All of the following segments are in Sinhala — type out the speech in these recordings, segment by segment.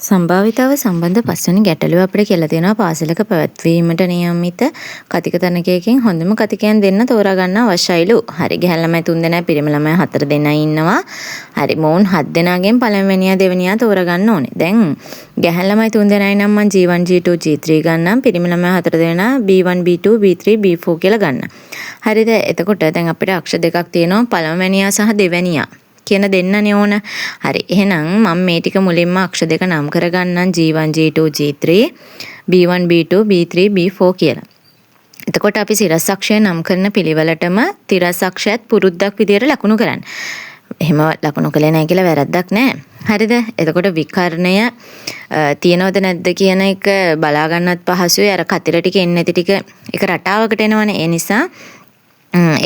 සම්භාවිතාව සම්බන්ධ පස්වෙනි ගැටලුව අපිට කියලා තියෙනවා පාසලක පැවැත්වීමට නියමිත කතික තනකයකින් හොඳම කතිකයන් දෙන්න තෝරා ගන්න අවශ්‍යයිලු. හරි, ගැහැණු ළමයි 3 දෙනයි පිරිමි ළමයි 4 දෙනයි ඉන්නවා. හරි, මොවුන් 7 දෙනාගෙන් පළවෙනියා දෙවෙනියා තෝරා ගන්න ඕනේ. දැන් ගැහැණු ළමයි 3 දෙනයි නම් මං G1 G2 G3 ගන්නම්. පිරිමි ළමයි 4 දෙනා B1 B2 B3 B4 කියලා ගන්නම්. හරිද? එතකොට දැන් අපිට අක්ෂ දෙකක් තියෙනවා, පළවෙනියා සහ දෙවැනියා කියන දෙන්නනේ ඕන. හරි. එහෙනම් මම මේ ටික මුලින්ම අක්ෂ දෙක නම් කරගන්නම් G1 G2 G3 B1 B2 B3 B4 කියලා. එතකොට අපි සිරස් අක්ෂය නම් කරන පිළිවෙලටම තිරස් අක්ෂයත් පුරුද්දක් විදියට ලකුණු කරන්න. එහෙම ලකුණු කළේ නැහැ කියලා වැරද්දක් නෑ. හරිද? එතකොට විකර්ණය තියෙනවද නැද්ද කියන එක බලා ගන්නත් පහසුයි. අර කතිර ටික එන්නේ නැති ටික එක රටාවකට එනවනේ. ඒ නිසා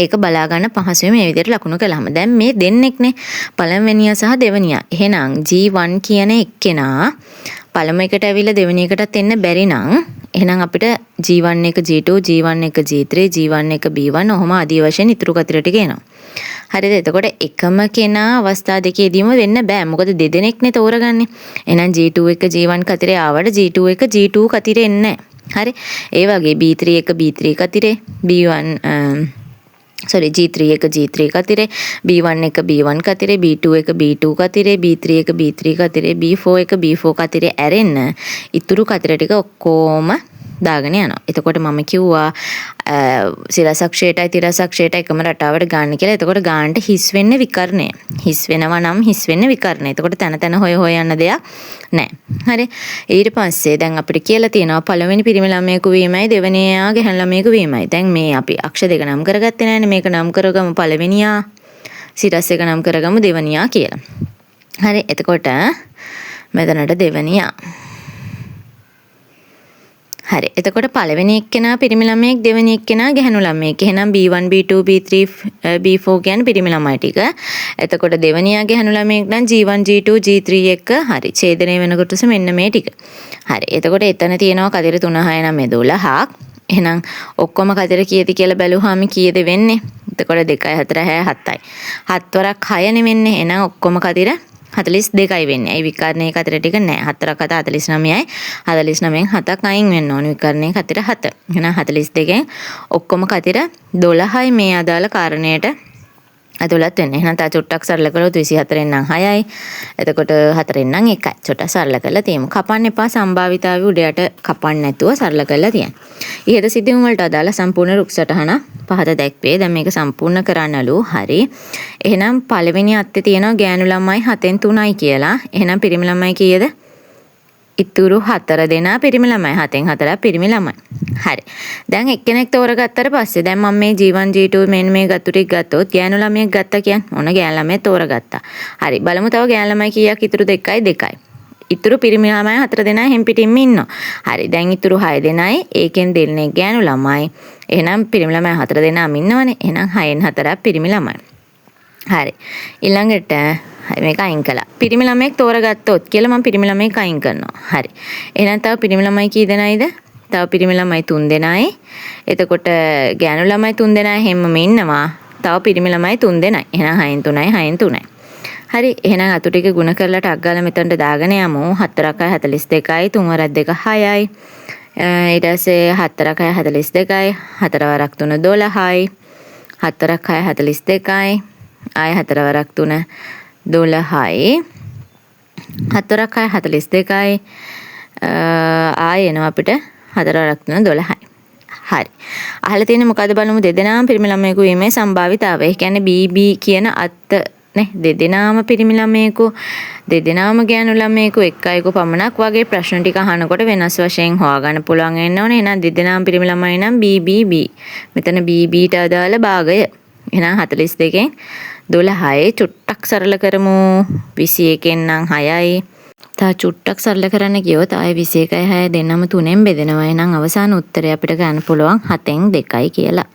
ඒක බලා ගන්න පහසුයි මේ විදිහට ලකුණු කළාම. දැන් මේ දෙන්නෙක්නේ, පළවෙනියා සහ දෙවෙනියා. එහෙනම් G1 කියන එක්කෙනා පළමු එකට ඇවිල්ලා දෙවෙනි එකටත් එන්න බැරි නම්, එහෙනම් අපිට G1 එක G2, G1 එක G3, G1 එක B1 ඔහොම ආදී වශයෙන් ඉතුරු කතිර ටික එනවා. හරිද? එතකොට එකම කෙනා අවස්ථා දෙකේදීම වෙන්න බෑ. මොකද දෙදෙනෙක්නේ තෝරගන්නේ. එහෙනම් G2 එක G1 කතිරේ ආවට G2 එක G2 කතිරේ එන්නේ නෑ. හරි. ඒ වගේ B3 එක B3 කතිරේ, B1, sorry, G3 එක G3 කතිරේ, B1 එක B1 කතිරේ, B2 එක B2 කතිරේ, B3 එක B3 කතිරේ, B4 එක B4 කතිරේ ඇරෙන්න ඉතුරු කතිර ටික ඔක්කොම දාගෙන යනවා. එතකොට මම කිව්වා සිරස් අක්ෂයටයි තිරස් අක්ෂයටයි එකම රටාවට ගන්න කියලා. එතකොට ගානට හිස් වෙන්නේ විකර්ණය. හිස් වෙනවා නම් හිස් වෙන්නේ විකර්ණය. එතකොට තැන තැන හොය හොය යන්න දෙයක් නෑ. හරි. ඊට පස්සේ දැන් අපිට කියලා තියෙනවා පළවෙනි පිරිමි ළමයෙකු වීමයි දෙවෙනියා ගැහැණු ළමයෙකු වීමයි. දැන් මේ අපි අක්ෂ දෙක නම් කරගත්තේ නෑනේ. මේක නම් කරගමු පළවෙනියා. සිරස් එක නම් කරගමු දෙවෙනියා කියලා. හරි. එතකොට මෙතනට දෙවෙනියා. හරි. එතකොට පළවෙනි එක්කෙනා පිරිමි ළමයෙක්, දෙවෙනි එක්කෙනා ගැහැණු ළමයෙක්. එහෙනම් B1 B2 B3 B4 කියන්නේ පිරිමි ළමයි ටික. එතකොට දෙවෙනියා ගැහැණු ළමයෙක් නම් G1 G2 G3 එක හරි. ඡේදනය වෙන කොටස මෙන්න මේ ටික. හරි. එතකොට එතන තියෙනවා කතිර 3 6 9 12ක්. එහෙනම් ඔක්කොම කතිර කීයද කියලා බැලුවාම කීයද වෙන්නේ? එතකොට 2 4 6 7යි. 7 වරක් 6 නේ වෙන්නේ. එහෙනම් ඔක්කොම කතිර 42යි වෙන්නේ. ඇයි විකර්ණයේ කතිර ටික නෑ. 4ක් 7 49යි. 49න් 7ක් අයින් වෙන්න ඕනේ. විකර්ණයේ කතිර 7. එහෙනම් 42න් ඔක්කොම කතිර 12යි මේ අදාළ කාරණයට ඇතුළත් වෙන්නේ. එහෙනම් තව චුට්ටක් සරල කළොත් 24න් නම් 6යි. එතකොට 4න් නම් 1යි. චුට්ටක් සරල කරලා තියමු. කපන්න එපා, සම්භාවිතාවය උඩ යට කපන්න නැතුව සරල කරලා තියන්න. ඉහත සිදුවීම් වලට අදාළ සම්පූර්ණ රුක් සටහන පහත දැක්වේ. දැන් මේක සම්පූර්ණ කරන්නලු. හරි. එහෙනම් පළවෙනි අත්තේ තියෙනවා ගෑනු ළමයි 7න් 3යි කියලා. එහෙනම් පිරිමි ළමයි කීයද? ඉතුරු 4 දෙනා පිරිමි ළමයි. 7න් 4ක් පිරිමි ළමයි. හරි. දැන් එක්කෙනෙක් තෝරගත්තට පස්සේ දැන් මම මේ G1 G2 මෙන්න මේ ගතු ටික ගත්තොත් ගෑනු ළමයෙක් ගත්තා කියන්නේ. ඕන ගෑනු ළමයෙක් තෝරගත්තා. හරි. බලමු තව ගෑනු ළමයි කීයක් ඉතුරු? 2යි 2යි. ඉතුරු පිරිමි ළමයි 4 දෙනා එහෙම් පිටින්ම ඉන්නවා. හරි. දැන් ඉතුරු 6 දෙනයි. ඒකෙන් දෙන්නෙක් ගෑනු ළමයි. එහෙනම් පිරිමි ළමයි 4 දෙනාම ඉන්නවනේ. එහෙනම් 6න් 4ක් පිරිමි ළමයි. හරි. ඊළඟට හරි, මේක අයින් කළා. පිරිමි ළමයෙක් තෝරගත්තොත් කියලා මම පිරිමි ළමයෙක් අයින් කරනවා. හරි. එහෙනම් තව පිරිමි ළමයි කී දෙනයිද? තව පිරිමි ළමයි 3 දෙනයි. එතකොට ගෑනු ළමයි 3 දෙනා හැමම ඉන්නවා. තව පිරිමි ළමයි 3 දෙනයි. එහෙනම් 6න් 3යි 6න් 3යි. හරි. එහෙනම් අතු ටික ගුණ කරලා ටක් ගාලා මෙතනට දාගෙන යමු. 4ක් 42යි, 3 වරක් 2 6යි. ඊට පස්සේ 4ක් 42යි, 4 වරක් 3 12යි. 4ක් 6 42යි. ආය 4 වරක් 3 12යි. 4ක් 6 42යි. ආය එනවා අපිට 4 වරක් 3 12යි. හරි. අහලා තියෙන්නේ මොකද්ද බලමු. දෙදෙනාම පිරිමි ළමයෙකු වීමේ සම්භාවිතාවය. ඒ කියන්නේ BB කියන අත්ත නේ, දෙදෙනාම පිරිමි ළමයෙකු, දෙදෙනාම ගෑනු ළමයෙකු, එක් අයෙකු පමණක් වගේ ප්‍රශ්න ටික අහනකොට වෙනස් වශයෙන් හොයාගන්න පුළුවන් වෙන්න ඕනේ. එහෙනම් දෙදෙනාම පිරිමි ළමයි නම් BBB. මෙතන BB ට අදාළ භාගය. එහෙනම් 42න් 12යි. චුට්ටක් සරල කරමු. 21න් නම් 6යි. තව චුට්ටක් සරල කරන්න ගියොත් ආයේ 21යි 6 දෙන්නම 3ෙන් බෙදෙනවා. එහෙනම් අවසාන උත්තරය අපිට ගන්න පුළුවන් 7න් 2යි කියලා.